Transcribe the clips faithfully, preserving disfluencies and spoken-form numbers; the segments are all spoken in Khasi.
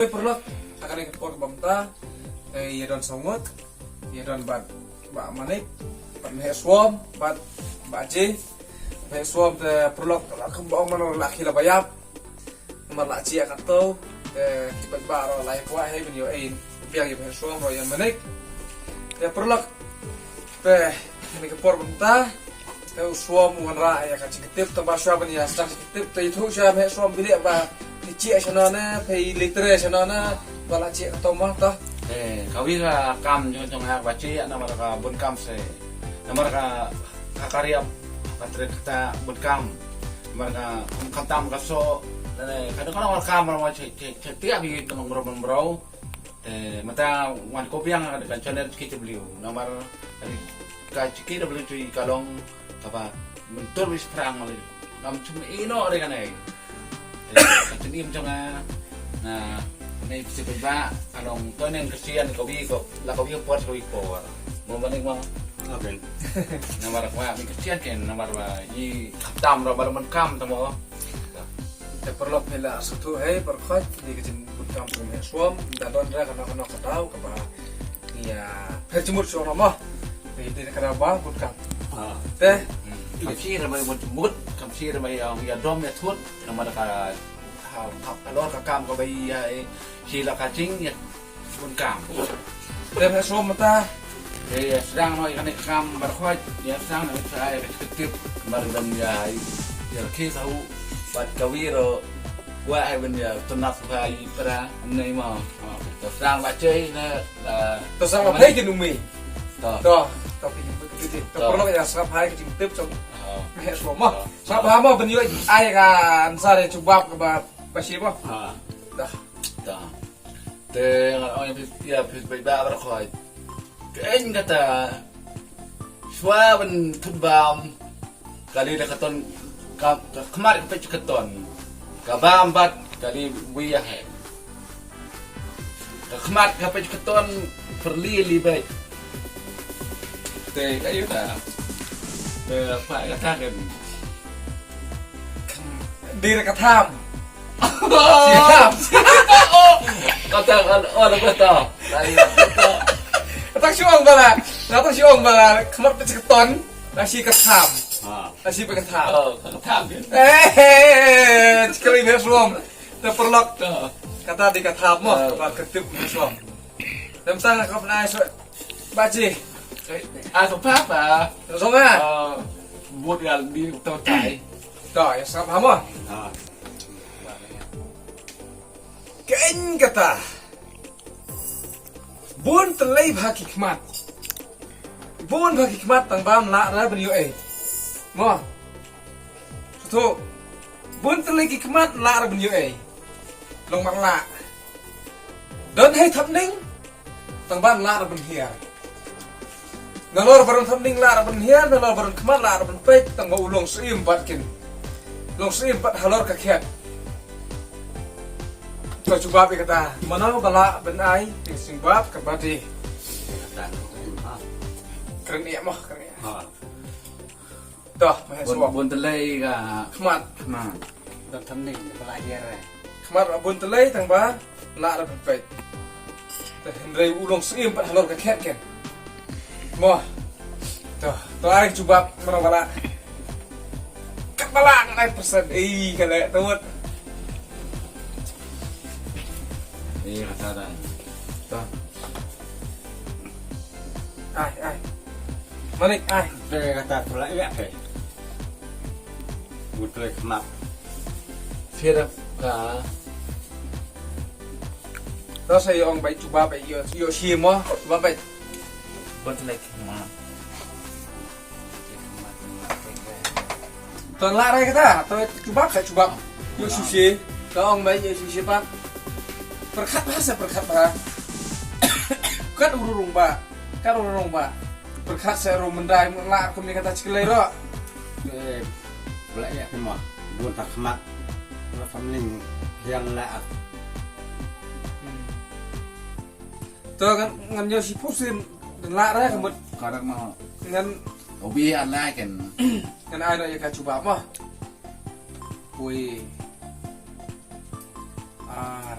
Paralok, ha kane ka por ba mynta, eh, ïa don saw ngut, ïa don bad Bah Manik, bad Mehswam, bad Bah Ji. Mehswam te paralok la kumba ong mano la ki la ba ïap. Namar la jia kato, te ki paidbah ruh la ïa kwah hi ban ïoh ei biang ïa Mehswam ruh ïa Manik. Te paralok, te kane ka por ba mynta, te u Swam u wanrah ïa ka jingtip, te ba shuwa ban ïa sdang jingtip, te ïathuh shuwa Mehswam, phi leh ba phi jia shano ne, phi leit trei shano ne, ba la jia kato mo to. Eh, kawei ka kam jong jong nga ba jia namar ka bun kam se. Namar ka, ka kariam, ka trei kata bun kam. Namar ka, kum khamtam ka soh, ne, ka dang ka dang kam ma che che che tiap ïa ka nong bro bro. Eh, mynta wan ko biang ka channel K W. Namar ka K W tu ka long kaba mynta bishprang mali. Ngam chum ino re kane. Eh, ka chim jong nga, na, ne phi sipai ba, ka long to neng Christian kawei ko, la kawei por kawei por. Mo Manik mo. Okay. Namar ba mi Christian ken, namar ba i khamtam ruh ba la bun kam to mo. Te paralok, phi la sngewthuh hi, paralok, ïa ka jingbun kam jong Mehswam, da don ruh kano kano ka daw kaba ïa pher jingmut shuh ruh mo. Te dei ka daw ba bun kam. Ah. Te. Hmm. Kam shi ruh mai bun jingmut, kam shi ruh mai ïa, ïa dom ïa thut, namar ka ha, ha, halor ka kam kaba ïa, eh, shi la ka jing ïa bun kam. Te Mehswam mynta. Eh, ïa sdang noh ïa kane ka kam, paralok, ïa sdang noh ïa ka jingtip, namar ban ïa, ïa ki tahu, bad kawei ruh, kwah hi ban ïa, tynat ha i para, ne mo. To sdang ba jia na, la. To sdang ba phai kin u mei. To. To, to phai kin u mei. To. To paralok ïa sdang ba phai kin u tip jong. Oh. Mehswam mo. To. Sdang ba mo ban ïoh ai ka answer ïa jubab kaba, ba shi mo. Ha. To. To. Te ngan ong ïa phi, ïa phi paidbah baroh khoit. Kein kata, shuwa ban thut bam, ka lei da ka ton, ka, ka khmat ka peit ka ton, ka bam bad ka lei wei ïa he. Ka khmat ka peit ka ton, pyrli lei beit. Te ka ïa ta. Te pa ïa ta kan. Dei re ka tham. Siap. Kata kan, oh, lepas tu. Lain. Kata shu ong bala. Kata shu ong bala. Khmat peit ka ton. Nasi ka tham. Ha. Nasi peit ka tham. Oh, ka tham. Eh, sekali ni Mehswam. Te paralok. Tu. Kata dei ka tham mo. Oh. Kata ka tip Mehswam. Tentang ka pernah esok. Baji. Ah, so papa. So nga. Ah, buat gal di tau tai. To, ïa sngap ha mo. Ah. Kein kata. Bun tylli bha ki khmat. Bun bha ki khmat tang bam lah ra ban ïoh ei. Mo. Sngewthuh. Bun tylli ki khmat lah ra ban ïoh ei. Long mar lah. Don hei thapning. Tang ban lah ra ban hiar. Nalor baron thapning lah ra ban hiar, nalor baron khmat lah ra ban peit, tang ba u long syiem bad kin. Long syiem bad halor ka khet. To jubab ïa kata. Mano ba lah ban ai, te jubab ka bati. Kren ïa mo, kren ïa. Ha. Dah, Mehswam. Bun, bun tylli ka khmat. Khmat. Don thapning, ba lah hiar. Khmat bun tylli tang ba lah ra ban peit. Te hynrei u long syiem pat halor ka khet ken. Mo. To, to ai jubab mano ba lah. Kat ba lah ngan ai persen. Ei, ka leh tawat. Ei, kata dah. To. Ai, ai. Manik, ai. Te kata tu lah, ïa, ke. Bun tylli khmat. Firap ka. To sa ïa ong bai jubab bai ïoh, ïoh shi mo, jubab bai. Bun tylli khmat. To lah rai kata, to jubab sa jubab. Ïoh shisha, to ong bai ïoh shisha pat. Pyrkhat bha sa pyrkhat bha. Kat u rung ba, kat u rung ba. Pyrkhat sa rung mendai mula kum ni kata chiklei ro. Eh, boleh ya semua. Bun tak khmat. Lo samling yang lah. To ngan, ngan ïoh shi persen, dan lah rai ka mut. Karak mo. Ngan. Obi an lai ken. Ngan ai no ïa ka jubab mo. Pui. Ar.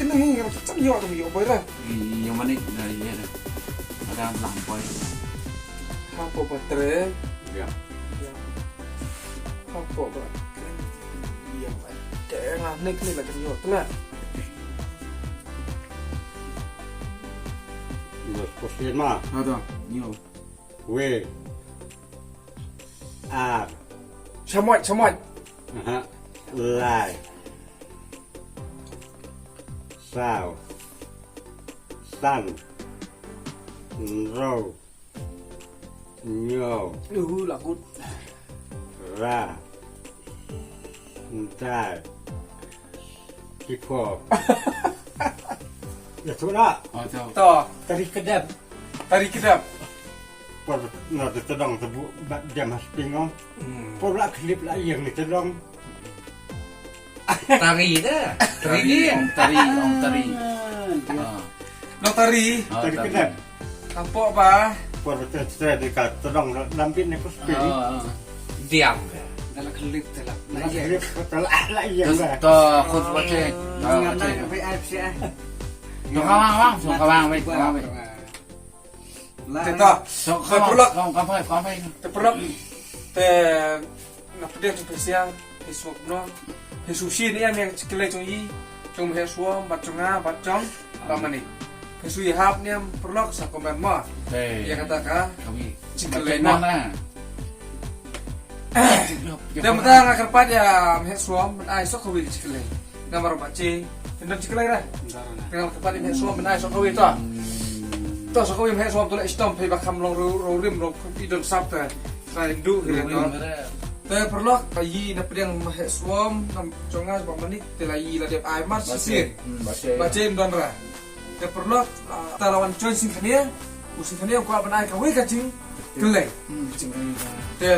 kane hi, nga cham ïoh, tum ïoh boi ra. Ïoh mane, na ïoh ra. Ada lam boi. Hapoh ba tre. Ïa. Ïa. Hapoh ba. Ïa, ba te nga nik ni la cham ïoh tla. Los posible ma. Ada, ïoh. We. Ar. Shamoit, shamoit. Aha. Lai. Saw. San. Nro. Nyo. Uhu, la kut. Ra. Ntai. Kipo. Ya tu lah. Oh, tu. To. Tari kedap. Tari kedap. Por na de tedong tebu bat jam has pingong. Hmm. Por la klip la yang ni tedong. Tari dah. Tari, tari dia. Ong tari, ong tari. Ah, dia. Ah. No tari. Ah, tari kedap. Kapok ba. Por betul cerita di kat tedong lambit ni pus ping. Ah, ah. Diam dah. Dalam klip telah. Dalam klip telah la yang dah. To khut bace. Ngam nak bai ai psi ah. To kawang wang, to kawang bai, kawang bai. Te to. Te paralok. Te paralok. Te na pdeng tu pesiang. He suak no. He sushi ni am yang chikle chong i. Chong he suam bat chong a bat chong. Ba mani. He sui hap ni am paralok sa komen ma. Ya kata ka. Chikle ma. Te mynta nga kyrpad ïa Meh Suam ban ai sok kawei ka jingkylli. Namar ba chi, te don jingkylli ra. Te nga kyrpad ïa Meh Suam ban ai sok kawei to. To sok kawei Meh Suam to leh shitom phi ba kham long ru ru rim ru i don sap te. Sa ïa du hi re to. Te paralok, ïa na pdeng Maheh Suom, na jong nga Bah Manik, te la ïa la dep ai mar shisien. Hmm, Bah Shei. Bah Shei don ra. Te paralok, ah, te la wan join Singkhania, u Singkhania u kwah ban ai kawei ka jingkyllei. Hmm, jingkyllei. Te,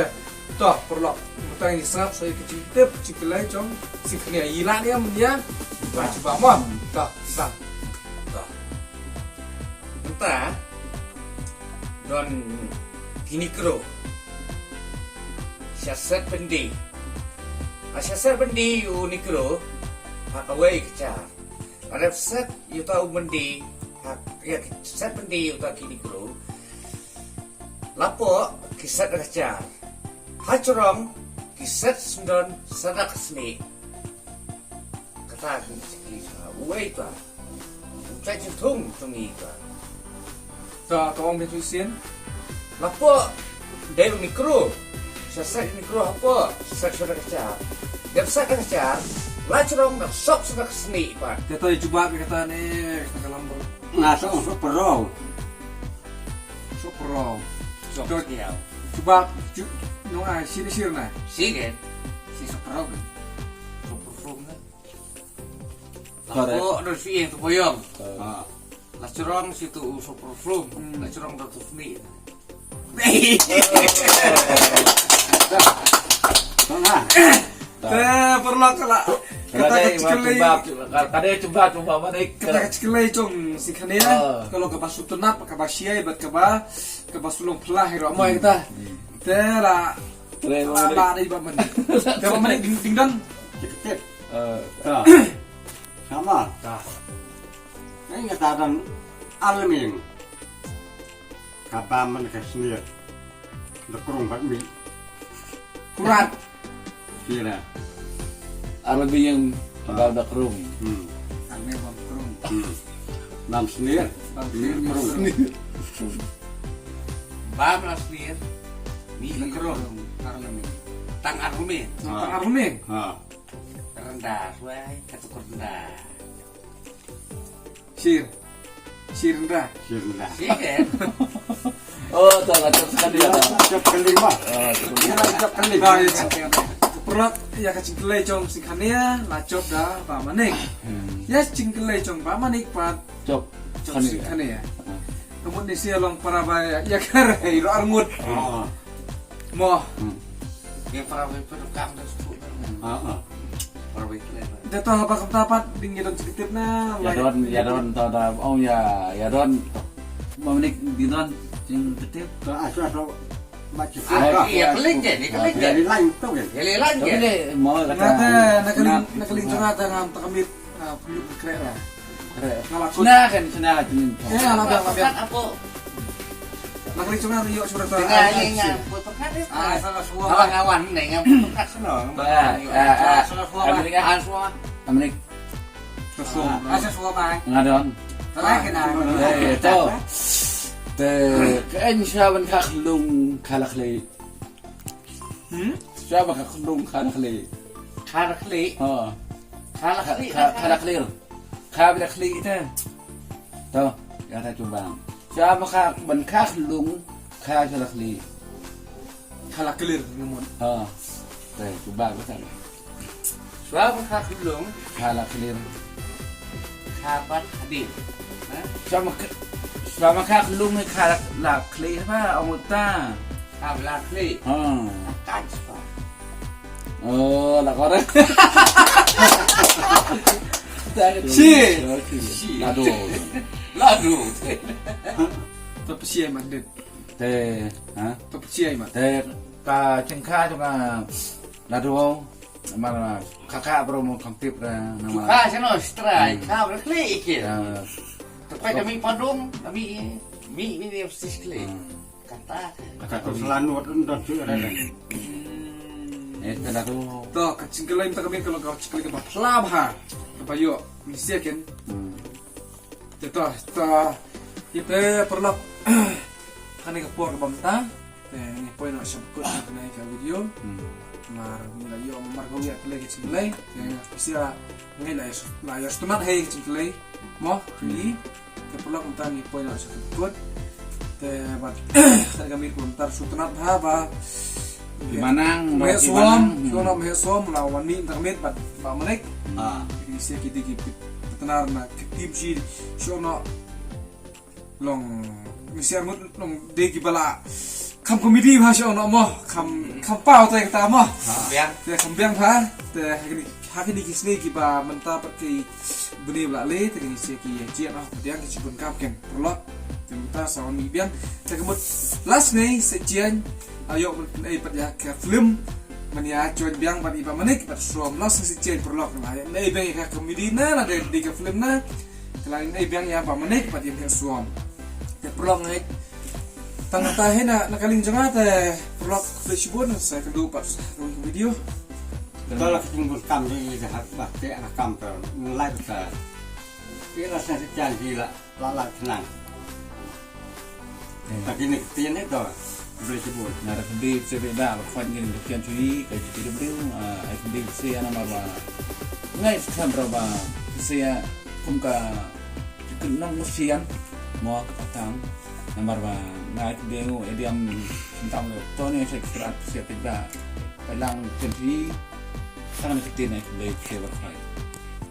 to, paralok, mynta ngin sngap sa ïa ka jingtip, jingkyllei jong Singkhania. Ïa la ne em ïa? Ba, ba, mo. To, ba. To. Mynta don kine kro. Sha set byndi. Ha sha set byndi une kro. Ha kawei ka jar. Lada set ïa uta u byndi. Ha, ïa, set byndi ïa uta kine kro. Lapoh ki set da ka jar. Ha jrong ki set syndon sa da ka snieh. Kata ki jingkylli jong nga. Uei uta? U jait jingthung jong ngi uta. Ta, ta ong beit shisien. Lapoh dei une kro. Sa set une kro hapoh. Set sa da ka jar. Dep set da ka jar. La jrong da sop sa da ka snieh pat. Kata i jubab kata ne, kata ka lambar. Nga sa ong sa parau. Sohpro. Sohpro. Coba, cu-, nong ai, sini sirna. Sini. Si sohpro kan. Sohpro kan. Correct. Lapoh don si ïeng tu boyong. Ah. La jrong situ sohpro. Hmm. La jrong tu snieh. Tengah. Te paralok ka la. Kata ka jingkyllei. Ka dei jubab, jubab, jubab, mana? Kata ka jingkyllei jong Singkhania. Ah. Ka long kaba sngewtynnat, kaba shai bad kaba, kaba sngewlong phylla hi ruh mo kata. Hmm. Te la. Te la, la dei ba man. Te ba man ding, ding don. Jeketip. Eh. Ta. Sama. Ta. Ai nga ta don alming. Kaba man ka snieh. Da krung bad mih. Kurat. Kira. Arbi yang ba da krung. Hmm. Arbi ba krung. Hmm. Nam snieh. Bam snieh. Krung. Bam la snieh. Mih la krung. Arbi. Tang arbi. Ha. Tang arbi. Ha. Rendah, wai, kata rendah. Sir. Sir nda. Sir nda. Sir. Oh, to la jop sekali ya. Jop kali mah. Oh, to. Jop kali. Ba, ya, paralok, ïa ka jingkyllei jong Singkhania, la jop da Bah Manik. Hmm. Ïa jingkyllei jong Bah Manik pat jop Singkhania. Hmm. Ka mut ne shi long para ba ïa ka rei ruh arngut. Oh. Mo. Hmm. Ïa para ba pyndonkam da shu. Ah, ah. Para ba kle. Da to haba kumta pat dang ïa don jingtip na. Ïa don, ïa don to da, oh ïa, ïa don. Bah Manik dang don jingtip. To asu asu. Ba jingtip. Ah, ïa kylli je, ïa kylli je. Ïa line to kan. Ïa line je. Mo kata na kylli, na kylli jong nga ta ngam ta kamit. Ah, pynlut kre ra. Kre. Nga la kut. Sna kan, sna kan. Eh, nga la biang, nga la biang. Apo. Nga kali cunga rio cunga ta. Nga ni nga put pyrkhat. Ah, salah suah. Awan, awan ni nga put pyrkhat sno. Ba, ah, ah. Salah suah. Amerika. Ah, suah. Amerika. Salah suah. Ah, salah suah ba. Nga don. Salah kena. Eh, to. Te, ka en sha ban ka khlung ka la khli. Hmm? Sha ba ka khlung ka la khli. Ka la khli. Ha. Ka la khli. Ka, ka la khli. Ka ba la khli te. To, ïa ta cuba. Sha ba ka ban ka khlung ka la khli. Ka la khli ngi mut. Ha. Te cuba ka ta. Sha ba ka khlung. Ka la khli. Ka bat hadin. Ha? Sha ba ka, sha ba ka khlung ka la khli ba ong ta. Ka la khli. Ha. Ka spa. Oh, la kore. Shi. Shi. Ladu. Ladu. To psiai man dit. Te, ha? To psiai man. Te, ka chengkha jong nga ladu. Mar kaka bro mo kangtip ra nama. Ka sano strai, ka bro kle ikir. Ya. To pai kami padung, kami mi mi ni sis kle. Hmm. Kata. Kata tu selanut don tu ada. Hmm. Eh, kena tu. To, ka jingkyllei mynta ka miet ka long ka jingkyllei kaba phylla bha. Kaba ïoh mih sha kin. Hmm. Te to, to. Ïa te paralok. Kane ka por kaba mynta. Te ngi poi noh sha kut kane ka video. Hmm. Mar ngi la ïoh mar ka ïa kyllei ka jingkyllei. Te ngi la ïoh sngewtynnat ha ka jingkyllei. Mo, hmm. Te paralok mynta ngi poi noh sha kut. Te bad kane ka miet mynta sngewtynnat bha ba Ki Manang, Meh Suam, Suam Meh Suam la wan mih tang met bad Bah Manik. Ah. Ki se ki dei ki partner na ki team shi Suam long misiar mut long dei ki bala kham comedy bha shu ong mo kham kham paw te kata mo. Biang. Te kham biang bha te ha kini ha kini ki sngi ki ba mynta pat ki bni bala le te kini se ki jian ah biang ki chibun kam ken prolog. Te mynta sa wan mi biang te kemut last ni se jian ayok ei pat ya ka film mania join biang ban iba manik pat from last ni se jian prolog na ei biang ka comedy na la dei ka film na. Kala in ei biang ya ba manik pat ïa Meh Suam. Te prolog ngai. Tang ta he na na kaling jong nga te prolog khublei shibun sa ka du pat sa ka video. Tang la ka jingbunkam de i jahat ba te ana kam ta ngai ta. Ina sa sa jan hi la la la tenang. Ta kini ktien ne to. Khublei shibun. Na da khublei shibun da la khot ngin da kian chui ka chui da bring ai khublei se ana mar ba. Ngai sa ba se kum ka Ki nong masian mo ka patang. Namar ba nga ai khublei ngu ediam sintang lo to ne sa krat sia pida. Pelang kenti. Tang ne kenti ne khublei sia ba khai.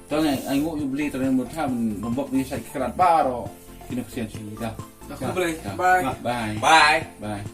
To ne ai ngu yu beli to ne mo tham nombok ni sa krat baro. Kini kesian sida. Khublei. Bye. Bye. Bye. Bye.